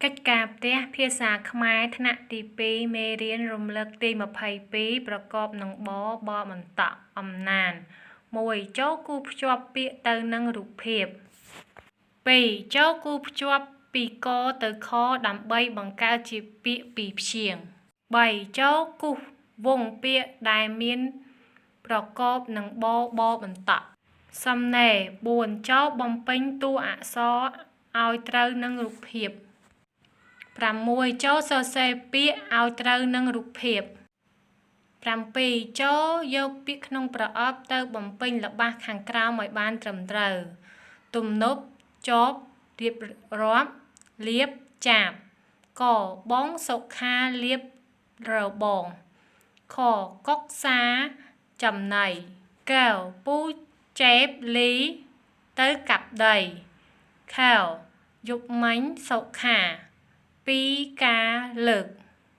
កិច្ចការផ្ទះភាសាខ្មែរថ្នាក់ទី2មេរៀនរំលឹកទី22ប្រកបនឹងបបបន្តក់អំណាន1ចូលគូភ្ជាប់ពាក្យទៅនឹងរូបភាព2ចូលគូភ្ជាប់ពីកទៅខដើម្បីបង្កើតជាពាក្យពីរព្យាង្គ3ចូលគូសវងពាក្យដែលមានប្រកបនឹងបបបន្តក់សំណេរ4ចូលបំពេញតួអក្សរឲ្យត្រូវនឹងរូបភាព6ចូលសរសេរពាក្យឲ្យត្រូវនឹងរូបភាព7ចូលយកពាក្យក្នុងប្រអប់ទៅបំពេញល្បះខាងក្រោមឲ្យបានត្រឹមត្រូវទំនប់ជាប់រៀបរាប់លៀបចាបកបងសុខាលៀបរបងខកុកសាចំណៃកែវពូចេបលីទៅកាប់ដីខែវយប់មិញសុខាពីការលើក